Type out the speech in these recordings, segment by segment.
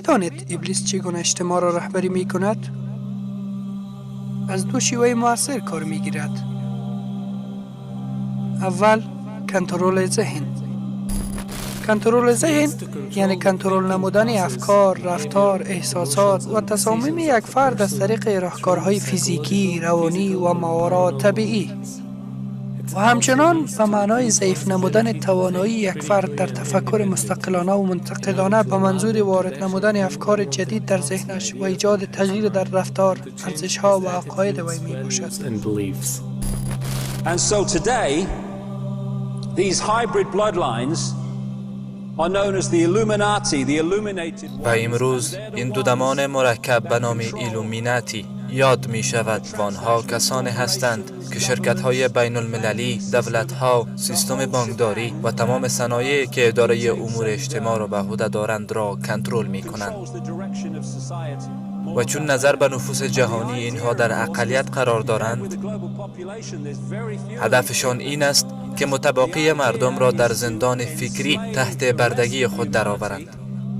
میدانید ابلیس چگونه اجتماع را رهبری می کند؟ از دو شیوه موثر کار می گیرد. اول، کنترل ذهن. کنترل ذهن یعنی کنترل نمودن افکار، رفتار، احساسات و تصامیم یک فرد از طریق راهکارهای فیزیکی، روانی و ماورا طبیعی و همچنان به معنای ضعیف نمودن توانایی یک فرد در تفکر مستقلانه و منتقدانه به منظور وارد نمودن افکار جدید در ذهنش و ایجاد تغییر در رفتار، ارزشها و عقاید وی می باشد. And beliefs. And so today, these hybrid bloodlines are known as the Illuminati, the illuminated و امروز این دودمان مرکب به نام ایلومیناتی یاد می شود و آنها کسانی هستند که شرکت های بین المللی، دولت ها، سیستم بانکداری و تمام صنایع که اداره امور اجتماع را به عهده دارند را کنترل می کنند. Controls the direction of society. و چون نظر به نفوس جهانی اینها در اقلیت قرار دارند، With the global population, there's very few. هدفشان این است که متباقی مردم را در زندان فکری تحت بردگی خود درآورند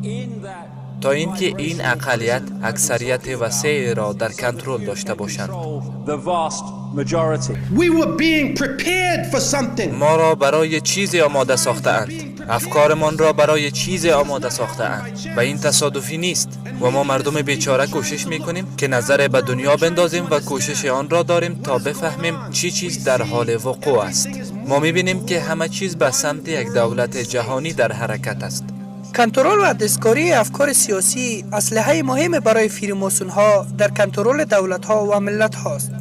In that تا اینکه این اقلیت اکثریت وسیع را در کنترل داشته باشند. Control the vast majority. We were being prepared for something. ما را برای چیزی آماده ساخته اند. افکارمان را برای چیزی آماده ساخته اند و این تصادفی نیست و ما مردم بیچاره کوشش می کنیم که نظر به دنیا بندازیم و کوشش آن را داریم تا بفهمیم چی چیز در حال وقوع است. ما می بینیم که همه چیز به سمت یک دولت جهانی در حرکت است. کنترل و دستکاری افکار سیاسی اسلحه مهم برای فریماسون ها در کنترل دولت ها و ملت هاست.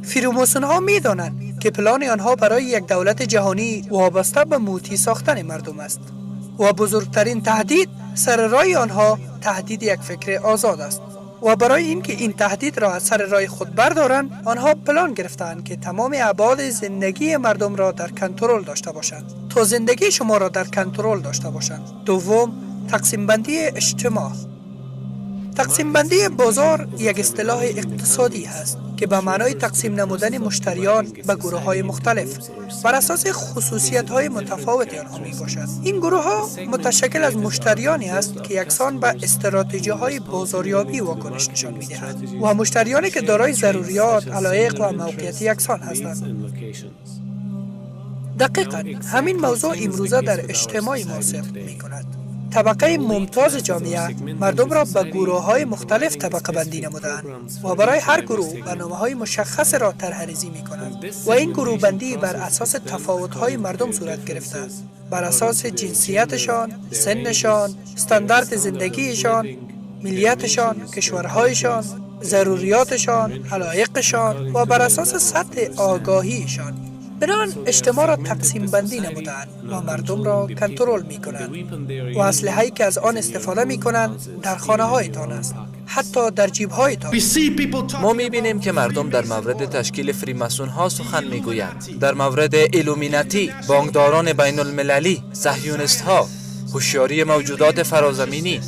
فریماسون ها می دانند که پلان آنها برای یک دولت جهانی وابسته به مطیع ساختن مردم است و بزرگترین تهدید سر راه آنها تهدید یک فکر آزاد است و برای اینکه این تهدید را از سر راه خود بردارند، آنها پلان گرفتند که تمام ابعاد زندگی مردم را در کنترل داشته باشند تا زندگی شما را در کنترل داشته باشند. دوم، تقسیم بندی اجتماع. تقسیم بندی بازار یک اصطلاح اقتصادی است که به معنای تقسیم نمودن مشتریان به گروه های مختلف بر اساس خصوصیت های متفاوت آنها می باشد. این گروه ها متشکل از مشتریانی است که یکسان به استراتژی های بازاریابی واکنش نشان می دهند و مشتریانی که دارای ضروریات، علایق و موقعیت یکسان هستند. دقیقا همین موضوع امروزه در اجتماع ما صدق می کند. طبقه ممتاز جامعه مردم را به گروه های مختلف طبقه بندی نمودند و برای هر گروه برنامه های مشخص را طرح ریزی می کنند و این گروه بندی بر اساس تفاوت های مردم صورت گرفته است، بر اساس جنسیتشان، سنشان، استاندارد زندگیشان، ملیتشان، کشورهایشان، ضروریاتشان، علایقشان و بر اساس سطح آگاهیشان. بنابراین اجتماع را تقسیم بندی نمودند و مردم را کنترل می کنند و اسلحه‌ای که از آن استفاده می کنند در خانه هایتان است، حتی در جیب هایتان. We see people talking ما میبینیم که مردم در مورد تشکیل فریماسون ها سخن میگویند، در مورد ایلومیناتی، بانکداران بین المللی، صهیونیست ها، هوشیاری موجودات فرازمینی.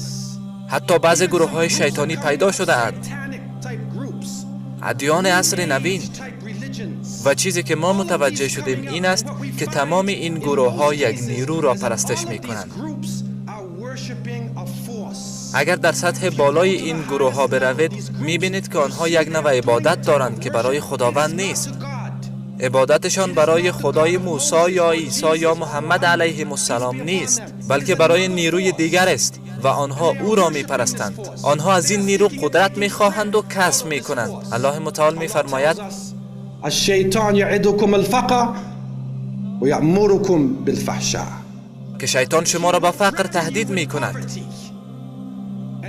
حتی بعض گروه های شیطانی پیدا شده اند. satanic type groups, ادیان عصر نوین type religions. و چیزی که ما متوجه شدیم این است که تمام این گروه ها یک نیرو را پرستش می کنند. Groups are worshiping a force. اگر در سطح بالای این گروه ها بروید، می بینید که آنها یک نوع عبادت دارند که برای خداوند نیست. God. عبادتشان برای خدای موسی یا عیسی یا محمد علیهم السلام نیست، بلکه برای نیروی دیگر است و آنها او را می پرستند. آنها از این نیرو قدرت می خواهند و کسب می کنند. الله متعال می فرماید: الشيطان يعدكم الفقر ويأمركم بالفحشاء. که شیطان شما را به فقر تهدید می کند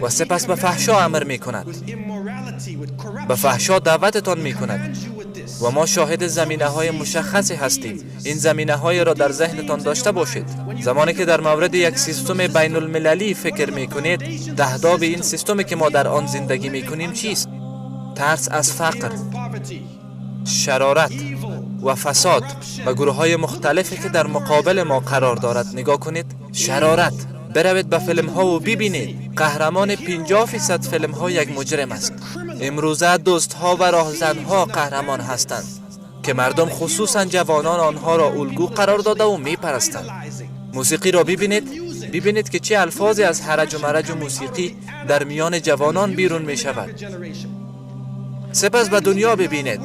و سپس به فحشا امر می کند. With immorality, with corruption. به فحشا دعوتتان می کند. Commands you with this. و ما شاهد زمینه های مشخصی هستیم. این زمینه های را در ذهنتان داشته باشید. زمانی که در مورد یک سیستم بین المللی فکر می کنید، تهداب این سیستمی که ما در آن زندگی می کنیم چیست؟ ترس از فقر، Poverty, شرارت و فساد و گروه های مختلفی که در مقابل ما قرار دارد. نگاه کنید، شرارت. بروید به فیلم ها و ببینید، قهرمان 50٪ فیلم ها یک مجرم است. امروزه دزد ها و راهزن ها قهرمان هستند که مردم، خصوصا جوانان، آنها را الگو قرار داده و میپرستند. موسیقی را ببینید. ببینید که چه الفاظی از هرج و مرج و موسیقی در میان جوانان بیرون می شود. سپس به دنیا ببینید،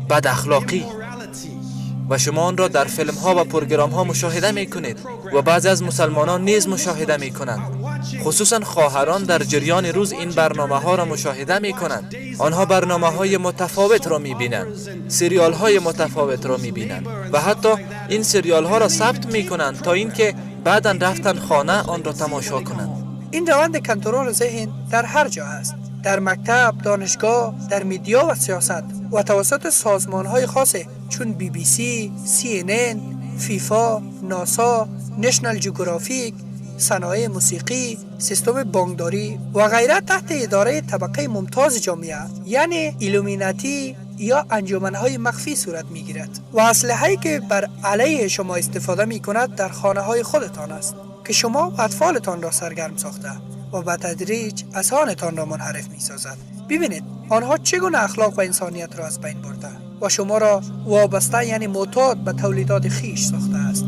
بد اخلاقی، و شما آن را در فیلم ها و پروگرام ها مشاهده می کنید و بعضی از مسلمانان نیز مشاهده می کنند. خصوصا خواهران در جریان روز این برنامه ها را مشاهده می کنند. آنها برنامه های متفاوت را می بینند، سریال های متفاوت را می بینند و حتی این سریال ها را ثبت می کنند تا اینکه بعدا رفتن خانه آن را تماشا کنند. این روند کنترل ذهن در هر جا هست، در مکتب، دانشگاه، در media و سیاست و توسط سازمان های خاص چون BBC، CNN، فیفا، ناسا، National Geographic، صنایع موسیقی، سیستم بانکداری و غیره تحت اداره طبقه ممتاز جامعه، یعنی ایلومیناتی یا انجمنهای مخفی صورت میگیرد و اسلحه‌ای که بر علیه شما استفاده می کند در خانه های خودتان است که شما و اطفالتان را سرگرم ساخته و به تدریج اذهانتان را منحرف می سازد. ببینید آنها چگونه اخلاق و انسانیت را از بین برده و شما را وابسته، یعنی معتاد به تولیدات خویش ساخته است.